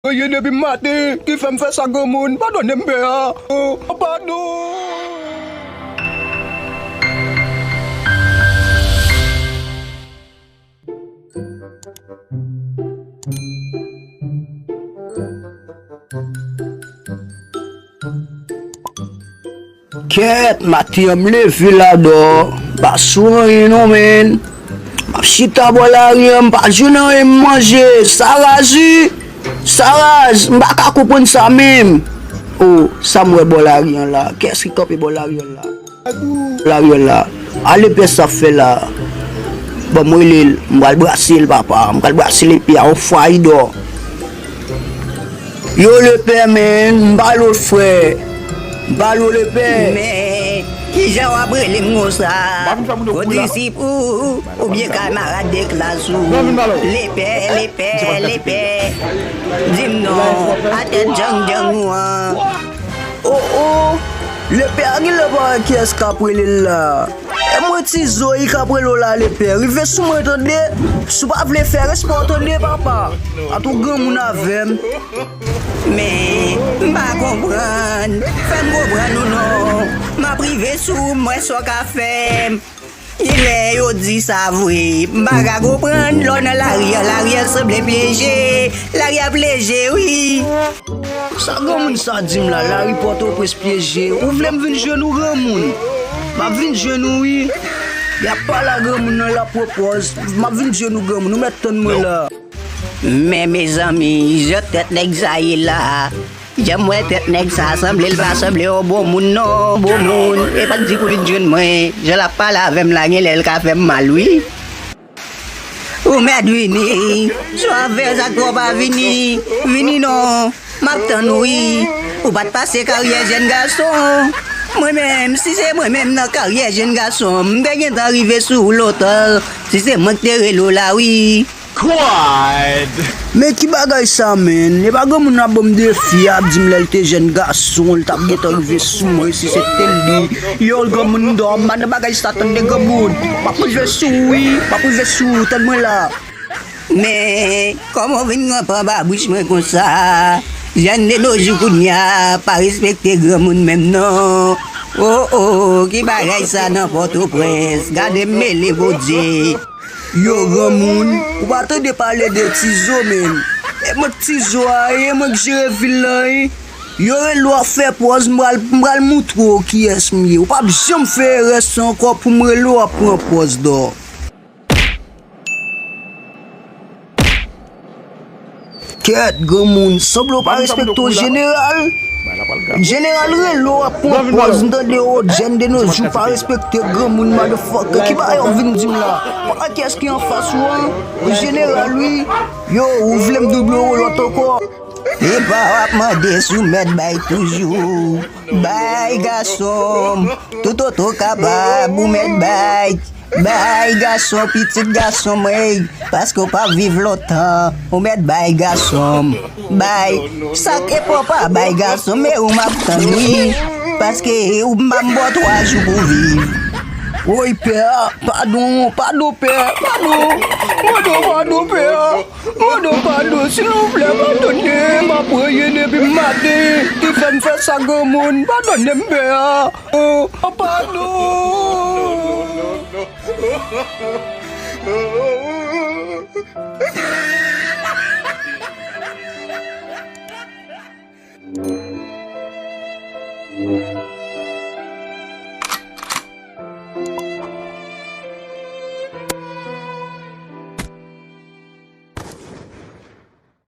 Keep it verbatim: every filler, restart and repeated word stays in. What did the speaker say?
Priyé depi maten, ki fè m fè sa granmoun, padone m pè a. Oh, padon. Kèt, maten an m leve la dò, m pa sou anyen non, menn. M ap chita bò lari an, m pa jwenn anyen m manje. Sa raz wi, sa raz, m pa ka konprann sa menm. O, sa m wè bò lari an la? Kiyès ki kanpe bò lari an la? Lari an la. Ale pè sa fè la. Ban m rele l, m pral brase l papa, m pral brase l epi a yon fwa idò. Yo lepè, menn, m pa lo frè. M pa lo lepè. Men, kijan w ap rele m konsa? Kondisip ou, oubyen kamarad de klas ou? Lepè, lepè, lepè. Di m non, a tèt djang djang ou an. O, o, lepè a genlè pa wè kiyès k ap rele l la. E mwen Tizo wi k ap rele w la lepè. Rive sou mwen tande. Si w pa vle fè respè w tande papa. Atou granmoun avè m. Men, m pa konprann. Fè m konprann ou non. M ap rive sou ou, m wè sa w ka fè m. Genlè yo di sa vre. M pa ka konprann lè w nan lari a. Lari a sanble pyeje. Lari a pyeje wi. Sa granmoun sa di m la, lari Pòtoprens pyeje. Ou vle m vin jwenn ou granmoun? M ap vin jwenn ou wi. Y ap pale a granmoun nan, l ap pran pòz. M ap vin jwenn ou granmoun, ou mèt tann mwen la. Men mezanmi, jan tèt nèg sa ye la. Jan m wè tèt nèg sa sanble, l pa sanble yon bon moun non, bon moun. E pa t di pou vin jwenn mwen. Jan l ap pale avè m la, genlè l ka fè m mal wi. Ou mèt vini. Si w ap fè sa k twò pa vini, vini non. M ap tann ou wi. Ou pa t pase karyè jèn gason. Mwen menm, si se mwen menm nan karyè jèn gason, m te gentan rive sou ou lontan. Si se mwen k te rele w la wi. Men ki bagay sa menn? E pa granmoun nan ap ban m defi, ap di m lè l te jèn gason, l t ap gentan rive sou mwen, si se te li. Yo granmoun dò, m pa nan bagay sa tande granmoun. M ap rive sou ou wi, m ap rive sou ou, tann mwen la. Men, kòman w vin ranpe anba bouch mwen konsa? Jèn de nos jours kounye a pa respekte granmoun menm non. O, o, ki bagay sa nan Pòtoprens? Gade m mele Bondye. Yo granmoun, ou pa tande pale de Tizo menm? E mwen k Tizo a, e mwen k jere vil la wi. Yo rele w ap fè pòz, m pral, m pral moutre w kiyès m ye. Ou p ap janm fè erè sa ankò pou m rele w ap pran pòz dò. Kèt, granmoun, sanble w pa respekte w jeneral. Jeneral rele w ap pran pòz, m tande w, jèn de nos jours pa respekte granmoun, motherfucker. Ki bagay w ap vin di m la? Papa kiyès ki anfas ou an? Jeneral wi. Yo, ou vle m double w lòt ankò? Epa w ap mande si w mèt bay toujou. Bay gason m, toutotan w kapab ou mèt bay. Bay gason, pitit gason mwen, paske w p ap viv lontan. Ou mèt bay gason m. Bay. Sa k epa w pa bay gason m, e ou m ap tann wi. Paske ou m pa m ba w twa jou pou w viv. Woy pè a, padon, padon pè, padon. Padon, padon pè a. Mande w padon, silvouplè, padone m, m ap priyé depi maten, ki fè m fè sa granmoun, padone m, pè a. Oh, padon.